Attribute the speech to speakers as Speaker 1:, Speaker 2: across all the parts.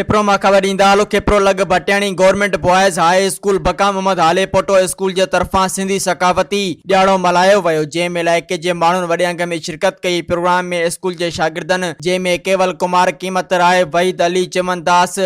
Speaker 1: کپرو مان خبر ڏيندا هلو کپرو لڳ Bhatiani government boys high school Baqa Muhammad Halepoto school جي طرفان سنڌي ثقافتي ڏهاڙو ملهايو ويو جنهن ۾ علائقي جي ماڻهن وڏي انگ ۾ شرڪت ڪئي پروگرام ۾ اسڪول جي شاگردن جنهن ۾ ڪيول ڪمار قيمت راء وحيد علي چمن داس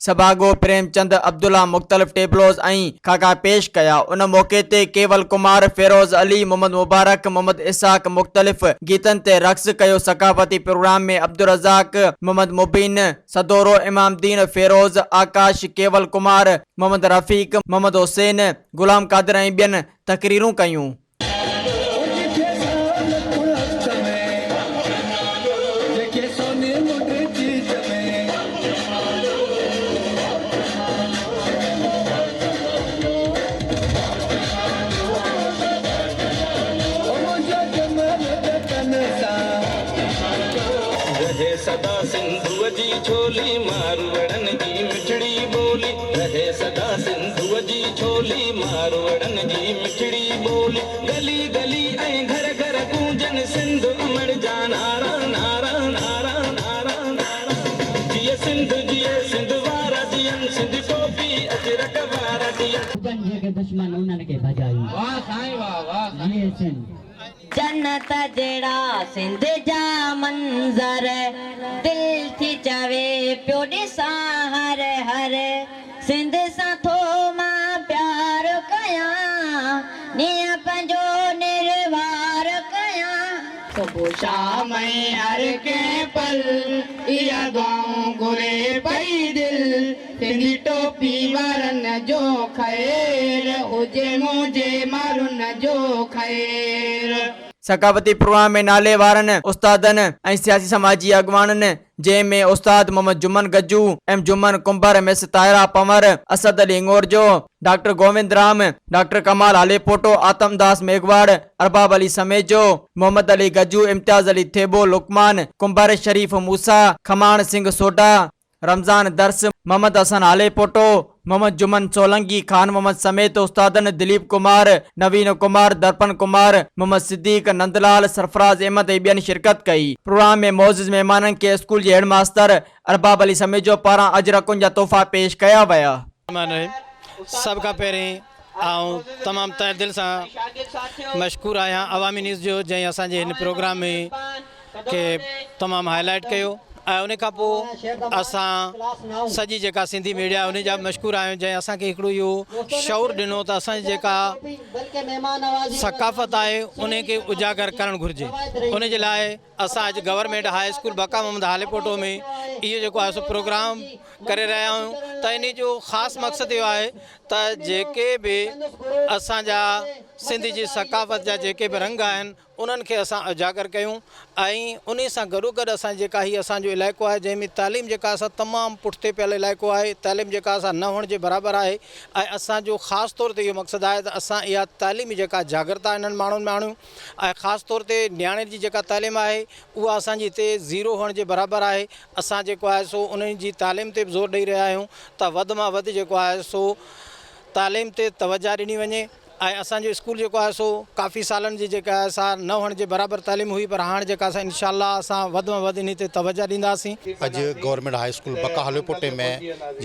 Speaker 1: سڀاڳو پريم چند عبدالله مختلف ٽيبلوز ۽ خاڪا پيش ڪيا. ان موقعي تي ڪيول ڪمار، فيروز علي، محمد مبارڪ، محمد اسحاق مختلف گيتن تي رقص ڪيو. ثقافتي پروگرام ۾ عبدالرزاق، محمد مبين، سدورو، امام دين، فيروز، آڪاش، ڪيول ڪمار، محمد رفيق، محمد حسين، غلام قادر ۽ ٻين تقريرون ڪيون.
Speaker 2: سدا سنڌوء جي ڇولي، ماروئڙن جي مٺڙي ٻولي. رهي سدا سنڌوء جي ڇولي، ماروئڙن جي مٺڙي ٻولي. گلي گلي ۽ گهر گهر گونجن سنڌ امڙ جا نعرا، نعرا، نعرا، نعرا، نعرا. جيئي سنڌ جيئي سنڌ وارا جيئن سنڌي ٽوپي اجرڪ وارا جيئن.
Speaker 3: هجن جيڪي دشمن انهن کي ڀڄايون.
Speaker 4: واه سائين واه واه سائين.
Speaker 3: جيئي سنڌ.
Speaker 5: جنت جهڙا سنڌ جا منظر، دل ٿي چوي پيو ڏسان هر هر، سنڌ سان ٿو مان پيار ڪيان، نينهن پنهنجو نروار ڪيان.
Speaker 4: صبح شام ۽ هر ڪنهن پل اها دعائون گهري پئي دل، سنڌي ٽوپي وارن جو خير هجي منهنجي مارن جو خير.
Speaker 1: ثقافتي پروگرام ۾ نالي وارن استادن ۽ سياسي سماجي اڳواڻن جنهن ۾ استاد محمد جمن گجو، ايم جمن ڪنڀر، مس طاهره پنور، اسد علي هڱورجو، ڊاڪٽر گووند رام، ڊاڪٽر ڪمال هاليپوٽو، آتم داس ميگهواڙ، ارباب علي سميجو، محمد علي گجو، امتياز علي ٿيٻو، لقمان ڪنڀر، شريف موسيٰ، کماڻ سنگهه سوڍا، رمضان درس، محمد حسن هاليپوٽو، محمد جمن سولنگي، خان محمد سميت استادن دليپ ڪمار، نوين ڪمار، درپن ڪمار، محمد صديق، نندلال، سرفراز احمد ۽ ٻين شرڪت ڪئي. پروگرام ۾ معزز مهمانن کي اسڪول جي هيڊ ماستر ارباب علي سميجو پاران اجرڪن جا تحفا پيش ڪيا ويا.
Speaker 6: الرحمٰن الرحيم سڀ کان پهرين آئون تمام تهه دل سان مشڪور آهيان عوامي نيوز جو جنهن اسان جي هن پروگرام ۾ کي تمام هائي لائيٽ ڪيو ۽ ان کان پوء اسان سڄي جيڪا سنڌي ميڊيا ان جا به مشڪور آهيون جنهن اسان کي هڪڙو اهو شعور ڏنو ته اسان جي جيڪا ثقافت آهي ان کي اجاگر ڪرڻ گهرجي ان جي لاء اسان اڄ government high school Baqa Muhammad Halepoto ۾ اهو جيڪو آهي سو پروگرام ڪري رهيا آهيون ته ان جو خاص مقصد اهو آهي ته جيڪي به اسان جا سنڌ جي ثقافت جا جيڪي به رنگ آهن انهن کي اسان اجاگر ڪيون ۽ انهي سان گڏوگڏ اسان جيڪا هي اسان جو علائقو آهي جنهن ۾ تعليم جيڪا اسان تمام پٺتي پيل علائقو آهي تعليم جيڪا اسان نه هئڻ جي برابر آهي ۽ اسان جو خاص طور تي اهو مقصد آهي ته اسان اها تعليمي جيڪا جاڳرتا انهن ماڻهن ۾ آڻيون ۽ خاص طور تي نياڻين جي جيڪا تعليم آهي اها اسان جي هتي زيرو هئڻ جي برابر آهي اسان جيڪو آهي سو انهن جي تعليم تي به زور ڏئي رهيا آهيون ته وڌ مان وڌ جيڪو آهي سو تعليم تي توجه ڏني وڃي ۽ اسان جو اسڪول جيڪو آهي سو ڪافي سالن جي جيڪا آهي سا نه هئڻ جي برابر تعليم هئي پر هاڻ جيڪا سا انشاء الله اسان وڌ مان وڌ انهي تي توجه ڏينداسين.
Speaker 7: اڄ گورنمينٽ هاء اسڪول بقا هاليپوٽي ۾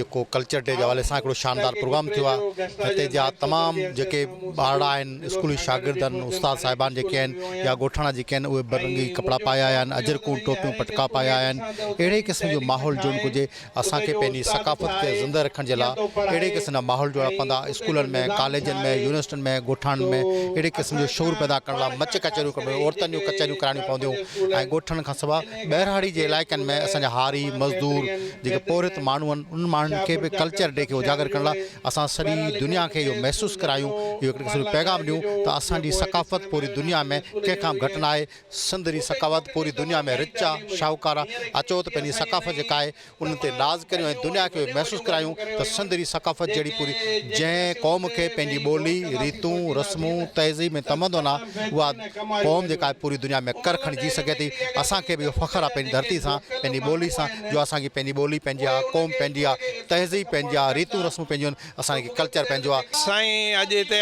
Speaker 7: جيڪو ڪلچر ڊي جي حوالي سان هڪڙو شاندار پروگرام ٿيو آهي هتي جا تمام جيڪي ٻارڙا آهن اسڪولي شاگرد آهن استاد صاحبان جيڪي آهن يا ڳوٺاڻا جيڪي آهن اهي برنگي ڪپڙا پائي آيا آهن اجرڪون ٽوپيون پٽڪا پائي آيا آهن اهڙي قسم جو ماحول جوڙڻ گهرجي اسان کي پنهنجي ثقافت کي زنده رکڻ جي لاء اهڙي قسم جا ماحول جوڙڻا پوندا. اسڪولن ۾، ڪاليجن ۾، يونيورسٽين ۾، ڳوٺاڻن ۾ اهڙي قسم جو شعور پيدا ڪرڻ لاء مچ ڪچهريون ڪرڻيون پونديون، عورتن جون ڪچهريون ڪرائڻيون پونديون ۽ ڳوٺن کان سواء ٻهراڙي جي علائقن ۾ اسان جا هاري، مزدور، جيڪي پورهيت ماڻهو آهن، انهن ماڻهن کي به ڪلچر ڊي کي اجاگر ڪرڻ لاء اسان سڄي دنيا کي اهو محسوس ڪرايون، اهو هڪڙي قسم جو پيغام ڏيون ته اسان جي ثقافت پوري دنيا ۾ ڪنهن کان به گهٽ ناهي. سنڌ جي ثقافت پوري دنيا ۾ رچ آ، شاهوڪار آ، اچو ته پنهنجي ثقافت جيڪا آهي ان تي ناز ڪريون ۽ دنيا کي اهو محسوس ڪرايون ته سنڌ جي ثقافت جهڙي پوري جنهن قوم کي پنهنجي ٻولي، ريتون، رسمون، تهذيب ۽ تمدن آ اها قوم جيڪا آهي پوري دنيا ۾ ڪر کڻي جي سگهي ٿي. اسان کي به اهو فخر آ پنهنجي ڌرتي سان، پنهنجي ٻولي سان جو اسان کي پنهنجي ٻولي پنهنجي آ، قوم پنهنجي آ، تهذيب پنهنجي آ، ريتون رسمون پنهنجون آهن، اسان کي ڪلچر پنهنجو آ.
Speaker 4: سائين اڄ هتي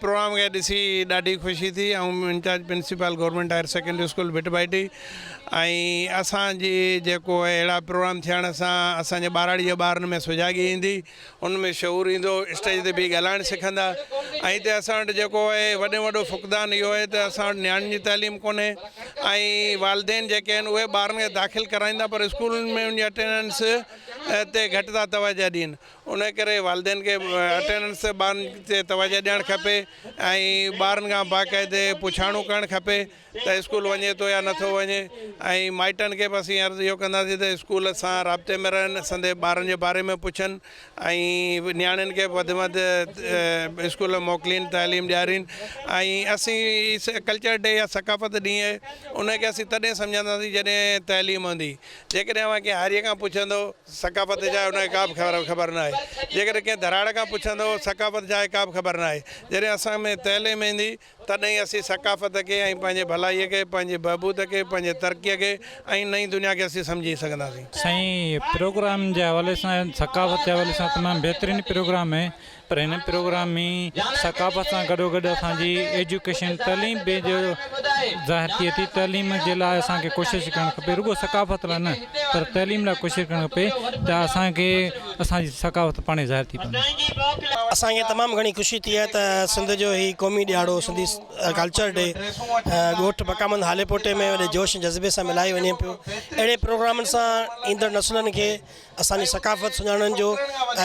Speaker 8: پروگرام کي ڏسي ڏاڍي خوشي ٿي. آئون incharge principal government higher secondary school Bhit Bhaiti ۽ اسان جي جيڪو اهڙا پروگرام ٿيڻ سان اسان جي ٻهراڙي جي ٻارن ۾ سجاڳي ايندي، ان ۾ شعور ايندو، اسٽيج تي بيهي ڳالهائڻ سکندا ۽ هتي اسان وٽ جيڪو آهي وڏي ۾ وڏو فقدان اهو آهي ته اسان وٽ نياڻين جي تعليم ڪونهي ۽ والدين جيڪي آهن اهي ٻارن کي داخل ڪرائين ٿا پر اسڪولن ۾ ان جي اٽينڊنس تي گهٽ ٿا توجه ڏين. ان ڪري والدين کي اٽينڊنس تي ٻارن تي توجه ڏيڻ کپي ۽ ٻارن کان باقاعدي پڇاڻو ڪرڻ کپي ته اسڪول وڃي ٿو يا نٿو وڃي ۽ مائٽن کي به اسين عرض اهو ڪنداسين ته اسڪول سان رابطي ۾ رهن سندي ٻارن جي باري ۾ پڇن ۽ نياڻين کي به وڌ ۾ وڌ اسڪول ۾ موڪلين تعليم ڏيارين ۽ اسين ڪلچر ڊي يا ثقافت ڏينهن ان کي اسين تڏهن سمجهنداسين جڏهن تعليم هوندي جيڪڏهن اوهان ڪنهن هاريء کان پڇندو ثقافت ڇا آهي ان کي ڪا به خبر ناهي. جيڪڏهن ڪنهن ڌراڙ کان پڇندو ثقافت ڇا آهي ڪا به خبر ناهي. جڏهن اسان ۾ تعليم ايندي تڏهن ئي اسين ثقافت کي ۽ پنهنجي ڀلائيء کي، پنهنجي بهبود کي، پنهنجي ترقيء کي ۽ نئين دنيا کي اسين سمجهي سگهنداسين.
Speaker 9: سائين پروگرام جي حوالي سان ثقافت جي حوالي سان تمام بهترين پروگرام آهي پر هن پروگرام ۾ ثقافت سان گڏو گڏ اسان جي ايجوڪيشن تعليم به جو ظاهر ٿئي ٿي تعليم جي لاء اسان کي ڪوشش ڪرڻ کپي رڳو ثقافت لاء نه پر تعليم لاء ڪوشش ڪرڻ کپي ته اسان کي اسان جي ثقافت پاڻ ئي ظاهر ٿي پوندي.
Speaker 10: اسان کي تمام گهڻي خوشي ٿي آهي ته سنڌ جو هي قومي ڏهاڙو سنڌي ڪلچر ڊي ڳوٺ بقامند هاليپوٽي ۾ وڏي جوش ۽ جذبي سان ملهايو وڃي پيو اهڙي پروگرامن سان ايندڙ نسلن کي اسان جي ثقافت سڃاڻڻ جو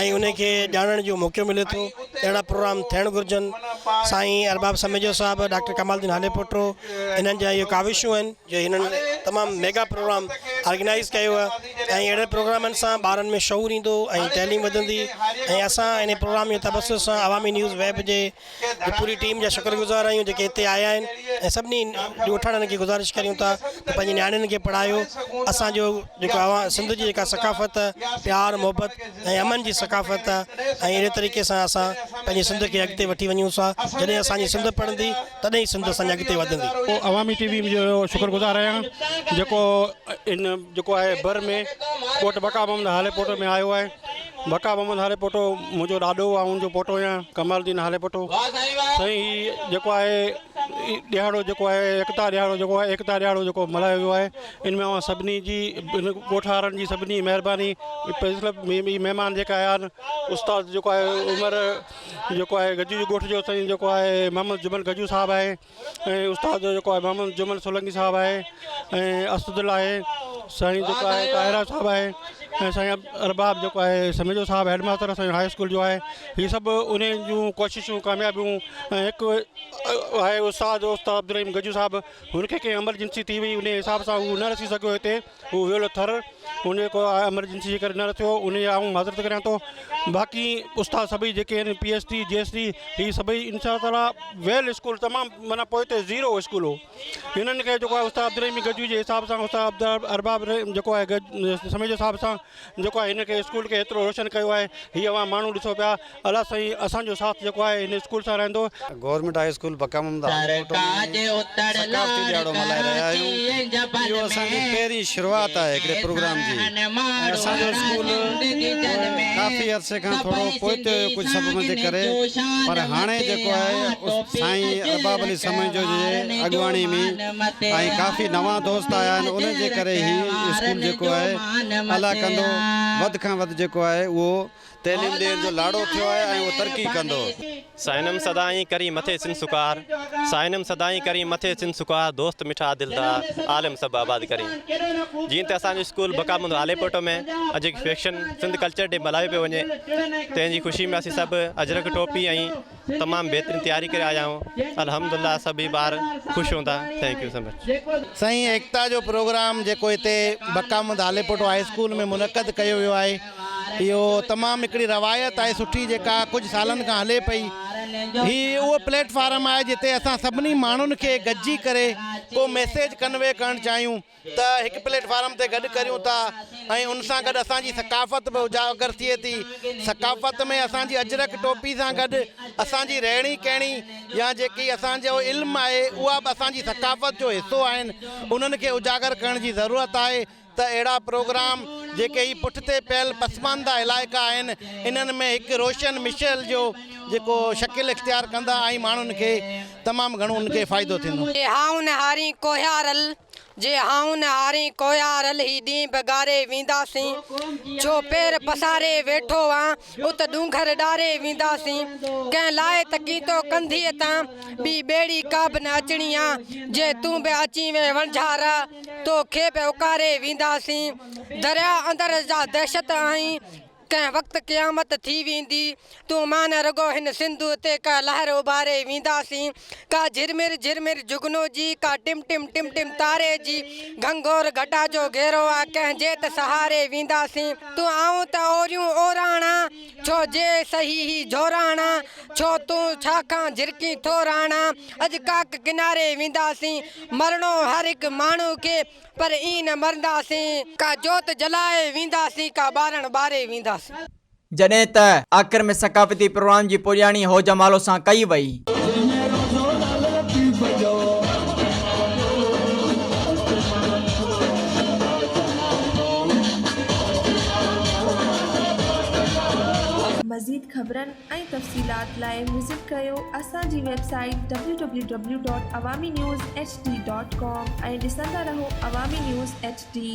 Speaker 10: ۽ ان کي ڄاڻڻ جو موقعو ملي ٿو اهڙا پروگرام ٿيڻ گهرجن سائين ارباب سميجو صاحب ڊاڪٽر ڪمال الدين هاليپوٽو انهن جا اهي ڪاوشون آهن جو هنن تمام ميگا پروگرام آرگنائز ڪيو آهي ۽ اهڙن پروگرامن سان ٻارن ۾ شعور ايندو ۽ تعليم وڌندي ۽ اسان ان پروگرام جي تبصر سان عوامي نيوز ويب جي پوري ٽيم جا شڪر گذار آهيون جيڪي هتي آيا آهن ۽ سڀني ڳوٺاڻن کي گذارش ڪريون ٿا ته پنهنجي نياڻين کي پڙهايو اسان جو جيڪو اوهان سنڌ جي جيڪا ثقافت پيار محبت ۽ امن جي ثقافت آهي ۽ اهڙي طريقي سان اسان پنهنجي سنڌ کي اڳتي وٺي وڃون ٿا جڏهن اسان جي سنڌ پڙهندي تڏهن ئي سنڌ اسان جي اڳتي وڌندي.
Speaker 11: عوامي ٽي وي جو شڪر گذار آهيان جيڪو ان جيڪو آهي بر ۾ ڳوٺ بقا محمد هاليپوٽو ۾ آيو آهي بقا محمد هاليپوٽو منهنجو ڏاڏو آئون ان جو پوٽو آهيان ڪمال الدين هاليپوٽو سائين هي جيڪو آهي ڏهاڙو جيڪو آهي ايڪتا ڏهاڙو جيڪو آهي ايڪتا ڏهاڙو جيڪو ملهايو ويو آهي ان ۾ اوهان سڀني جي ڳوٺ وارن جي سڀني جي مهرباني مهمان جيڪا آيا آهن استاد جيڪو آهي عمر جيڪو آهي گجو جي ڳوٺ جو سائين جيڪو آهي محمد جمن گجو صاحب آهي ۽ استاد جيڪو آهي محمد جمن سولنگي صاحب آهي ۽ اسد الله آهي سائين جيڪو آهي طاهره صاحب آهي ۽ سائين ارباب جيڪو آهي سميجو صاحب هيڊ ماستر اسان جو هاء اسڪول جو آهي هي سڀ انهن جون ڪوششون ڪاميابيون ۽ هڪ آهي استاد استاد عبدالرحيم گجو صاحب هن کي ڪنهن ايمرجنسي ٿي وئي ان حساب سان هو نه رسي سگهيو هتي هو ويل ٿر ان جيڪو ايمرجنسي جي ڪري نه رسيو ان جي آئون معذرت ڪريان ٿو باقي استاد سڀئي جيڪي آهن P S T G S T هي سڀئي انشاء الله تعالي ويل اسڪول تمام معنيٰ پوئتي زيرو اسڪول هو هنن کي جيڪو آهي استاد عبدالرحيم گجو جي حساب سان استاد ارباب جيڪو آهي سميجو صاحب سان جيڪو آهي هن کي اسڪول کي ايترو روشن ڪيو آهي هي اوهان ماڻهو ڏسو پيا الله سائين اسان جو ساٿ جيڪو آهي هن اسڪول سان رهندو.
Speaker 12: گورنمينٽ هاء اسڪول بقا محمد هاليپوٽو ۾ ثقافتي ڏهاڙو ملهائي رهيا آهيون اهو اسان جي پهرين شروعات آهي هڪڙي پروگرام جي ۽ اسان جو اسڪول ڪافي عرصي کان ٿورو پوئتي هيو ڪجهه سببن جي ڪري پر هاڻي جيڪو آهي سائين ارباب علي سميجو جي اڳواڻي ۾ ۽ ڪافي نوان دوست آيا آهن انهن جي ڪري هي اسڪول جيڪو آهي الله ڪندو وڌ کان وڌ جيڪو آهي اهو تعليم ڏيڻ جو لاڙو ٿيو آهي ۽ اهو ترقي ڪندو.
Speaker 13: سائينم سدائين ڪرين مٿي سنڌ سڪار سائينم سدائين ڪرين مٿي سنڌ سڪار دوست مٺا دلدار عالم سڀ آباد ڪرين جيئن ته اسان جو اسڪول بقا محمد هاليپوٽو ۾ اڄ هڪ فيڪشن سنڌ ڪلچر ڊي ملهايو پيو وڃي تنهن جي خوشي ۾ اسين سڀ اجرڪ ٽوپي ۽ تمام بهترين تياري ڪري آيا آهيون الحمدالله سڀئي ٻار خوش هوندا thank you so much.
Speaker 14: سائين ايڪتا جو پروگرام جيڪو هتي بقا محمد هاليپوٽو هاء اسڪول ۾ منعقد ڪيو ويو آهي اهو تمام هڪڙي روايت آهي سٺي جيڪا ڪجهه سالن کان هلي پئي هي اهو پليٽ فارم آهي جتي اسان سڀني ماڻهن کي گڏجي ڪري ڪو ميسيج ڪنوي ڪرڻ چاهيون ته هڪ پليٽ فارم تي گڏ ڪريون ٿا ۽ ان سان گڏ اسان جي ثقافت به اجاگر ٿئي ٿي. ثقافت ۾ اسان جي اجرڪ ٽوپي سان گڏ اسان جي رهڻي ڪهڻي يا جيڪي اسان جو علم آهي اها به اسان جي ثقافت جو حصو آهن انهن کي اجاگر ڪرڻ جي ضرورت آهي. ته اهڙا پروگرام جيڪي هي پٺتي پيل پسمانده علائقا آهن انهن ۾ هڪ روشن مشعل جو جيڪو شڪل اختيار ڪندا ۽ ماڻهن کي تمام گهڻو ان کي فائدو ٿيندو.
Speaker 15: جي هائون هارين ڪوهيارل، جي هائون هارين ڪوهيارل هي ڏينهن به گاري وينداسين، ڇو پير پساري ويٺو آن، ات ڏونگر ڏاري وينداسين، ڪنهن لاء ته ڪيتو ڪنڌيء تان، ٻي ٻيڙي ڪابه نه اچڻي آ، جي تون به اچين وين وڻجارا، تو کي به اڪاري وينداسين، درياء اندر جا دهشت آهين، ڪنهن وقت قيامت ٿي ويندي، تون مان نه رڳو هن سنڌوء تي ڪا لهر اڀاري وينداسين، ڪا جهرمر جهرمر جگنو جي، ڪا ٽم ٽم ٽم ٽم تاري جي، گهنگهور گهٽا جو گهيرو آ، ڪنهن جي ته سهاري وينداسين، تون آئون ته اوريون اوراڻا، ڇو جي سهي هي جهوراڻا، ڇو تون ڇا کان جهرڪين ٿو راڻا، اڄ ڪاڪ ڪناري وينداسين، مرڻو هر هڪ ماڻهو کي، پر ائين نه مرنداسين. ڪا جوت جلائي وينداسين، ڪا ٻارڻ ٻاري وينداسين.
Speaker 1: جڏهن ته آخر ۾ ثقافتي پروگرام جي پڄاڻي هو جمالو سان ڪئي وئي.
Speaker 16: مزيد خبرن ۽ تفصيلات لاء وزٽ ڪريو اسان جي website W W W dot Awami news H D dot com ۽ ڏسندا رهو عوامي نيوز ايڇ ڊي.